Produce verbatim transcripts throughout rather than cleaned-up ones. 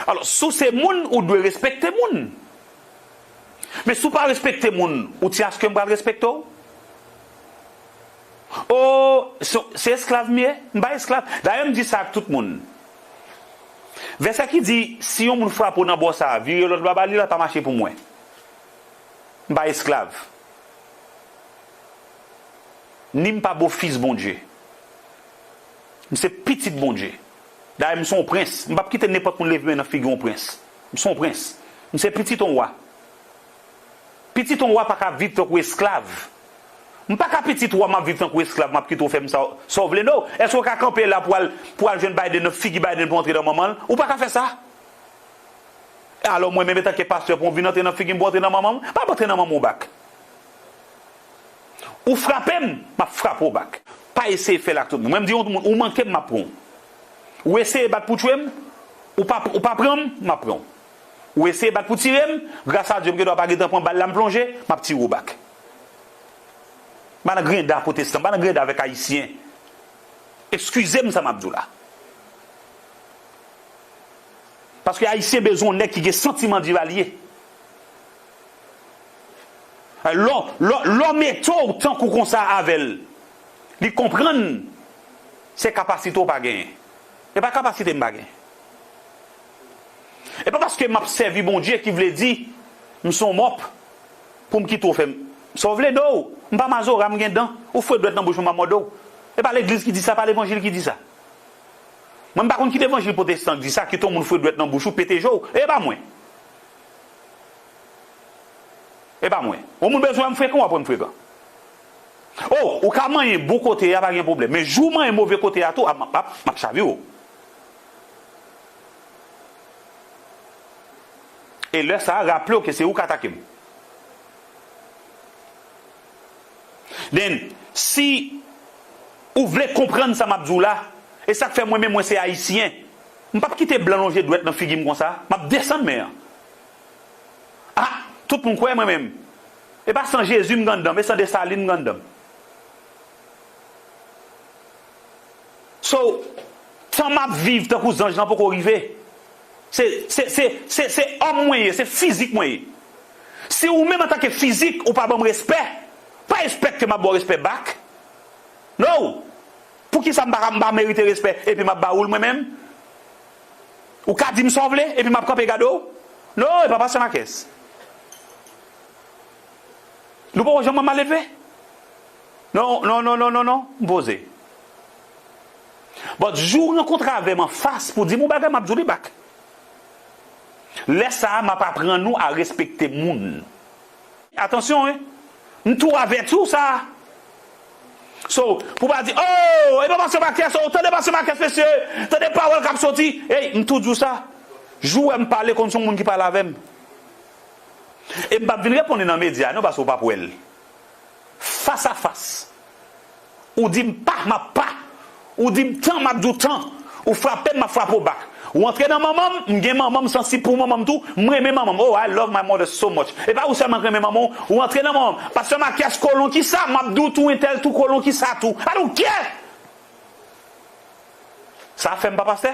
Alò, si w se moun, ou dwe respekte moun. Men si w pa respekte moun, ou ti aske m pral respekte w? O, se, se esklav m ye? M pa esklav. Dayè, m di sa ak tout moun. Vèsè ki di, si yon moun frape w nan bò sa a, vire lòt bò ba li la, pa mache pou mwen. M pa esklav. Ni m pa bofis Bondye. M se pitit Bondye. Dayè, m se yon prens. M p ap kite nenpòt moun leve men nan figi yon prens. M se yon prens. M se pitit yon wa. Pitit yon wa pa ka viv tankou esklav. M pa ka pitit wa, m ap viv tankou esklav, m ap kite w fè m sa, sa w vle, no. Èske w ka kanpe la pou al, pou al jwenn Biden nan figi Biden pou antre nan manman l? Ou pa ka fè sa. Alò, mwen menm, antanke pastè, pou w vin antre nan figi m, pou w antre nan manman m, pa antre nan manman w bak. Ou frape m, m ap frape w bak. Pa eseye fè l ak tout moun. Mwen, m di yon moun, ou manke m, m ap pran w. Ou eseye bat pou tchwe m, ou pa, ou pa pran m, m ap pran w. Ou eseye bat pou tire m, gras a Dye, m gen dwa pa gentan pran bal la, m plonje, m ap tire w bak. M pa nan grenda pwotestan, m pa nan grenda avèk ayisyen. Eskize m sa m ap di w la. Paske ayisyen bezwen yon nèg ki gen santiman divalye. Lè w, lè w, lè w mete w tankou konsa avè l, li konprann se kapasite w pa genyen. E pa kapasite m pa genyen. E pa paske m ap sèvi Bondye ki vle di m se yon mòp pou m kite w fè m sa w vle, no. M pa mazora, m gen dan. Ou foure dwèt nan bouch mwen, m ap mòde w. E pa legliz ki di sa, pa levanjil ki di sa. Mwen, m pa konn ki levanjil pwotestan k di sa, kite yon moun foure dwèt nan bouch ou, pete je w. E pa mwen. E pa mwen. Yon moun bezwen wè m frekan, w ap wè m frekan. O, ou ka manyen bon kote a, pa gen pwoblèm. Men jou w manyen move kote a tou, a, m ap, m ap chavire w. E lè sa a, raple w ke se ou k atake m. Then, si ou vle konprann sa m ap di w la, e sa k fè mwen menm mwen se ayisyen, m p ap kite blan lonje dwèt nan figi m konsa, m ap desann men an. A, tout moun kwè mwen menm. E pa san Jezi m gen anndan m, e san Desalin m gen anndan m. So, tan m ap viv tankou zanj lan poko rive. Se, se, se, se, se òm mwen ye, se fizik mwen ye. Si ou menm antanke fizik, ou pa ban m respè, pa espèkte m ap ba w respè bak. No! Poukisa m pa, m pa merite respè epi m ap ba ou l mwen menm? Ou ka di m sa w vle epi m ap kanpe gade w? No, e pa pastè Makès. Nou poko janm wè m maledve? Non, non, non, non, non, non, m poze. But jou w rankontre avè m anfas pou di m yon bagay, m ap di w li bak. Lè sa a, m ap aprann ou a respekte moun. Atansyon, wi. M tou avèti w sa. So, pou pa di, oh, e pa pastè Makès, oh, tande pastè Makès, mesye, tande pawòl k ap soti. Ey, m tou di w sa. Jou w wè m pale, konn se yon moun ki pale avè m. E m p ap vin reponn li nan medya, non, paske w p ap wè l. Fas a fas. Ou di m pa, m ap pa. Ou di m tan, m ap di w tan. Ou frape m, m ap frape w bak. Ou antre nan manman m, m gen manman m, sansib pou manman m tou. M renmen manman m. Oh, I love my mother so much. E pa ou sèlman k renmen manman w, ou antre nan manman m. Pastè Makès kolon ki sa, m ap di w tou entèl tou kolon ki sa tou. I don't care! Sa fè m pa pastè?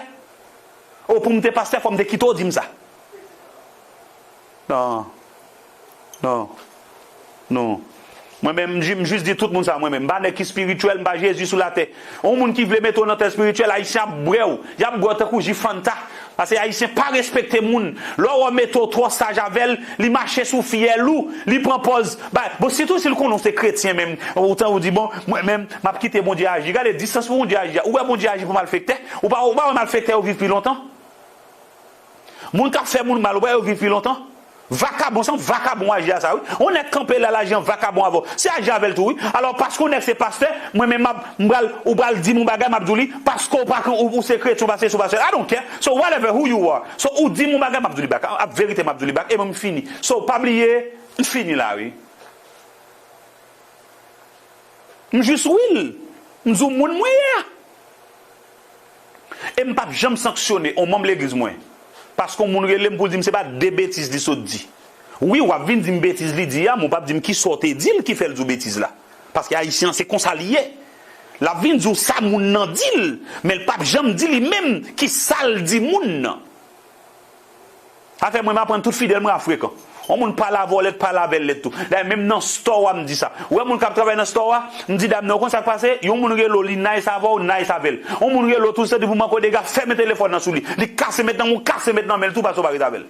O, pou m te pastè, fò m te kite w di m sa. Non. Non. Non. Mwen menm, m ji-, m jis di tout moun sa, mwen menm. M pa nèg ki espirityèl, m pa Jezi sou latè. Yon moun ki vle mete w nan tè espirityèl, ayisyen ap bwè w. Y ap bwè w tankou ji Fanta. Paske ayisyen pa respekte moun. Lè w wè w mete w twò saj avè l, li mache sou fyèl ou, li pran pòz. Ba, bon, sitou si l konnen w se kretyen menm. Ou tan ou di, bon, mwen menm, m ap kite Bondye aji. Gade, distans pou Bondye aji a. Ou wè Bondye aji pou malfektè? Ou pa, ou pa wè malfektè yo viv pi lontan? Moun k ap fè moun mal, ou pa wè yo viv pi lontan? Vakabon, se yon vakabon aji a sa, wi. Yon nèg kanpe la, l aji an vakabon avè w. Se aji avè l tou, wi. Alò, paske yon nèg se pastè, mwen menm, m ap, m pral, ou pral di m yon bagay, m ap di w li, paske w pa, ou, ou se kretyen, ou pa se, ou pa se. I don't care. So, whatever, who you are. So, ou di m yon bagay, m ap di w li bak. Ap verite, m ap di w li bak. E mwen, m fini. So, pa bliye, m fini la, wi. M jis real. M di w moun mwen ye a. E m p ap janm sanksyone yon manm legliz mwen. Paske yon moun rele m pou l di m se pa de betiz li sot di. Wi, w ap vin di m betiz li di a, men w p ap di m kisa w te di l ki fè l di w betiz la. Paske ayisyen an se konsa li ye. L ap vin di w sa moun nan di l, men l p ap janm di li menm kisa l di moun nan. Sa fè mwen m aprann tout fidèl mwen a frekan. Yon moun pale avè w lèt, pale avè l lèt tou. Dayè, menm nan store a, m di sa. Ou wè moun k ap travay nan store a, m di dam nan, ou konn sa k pase? Yon moun rele w, li nice avè w, nice avè l. Yon moun rele w tou, se di pou manko dega, fèmen telefòn nan sou li. Li kase mèt nan men w, kase mèt nan men l tou, paske w pa ret avè l.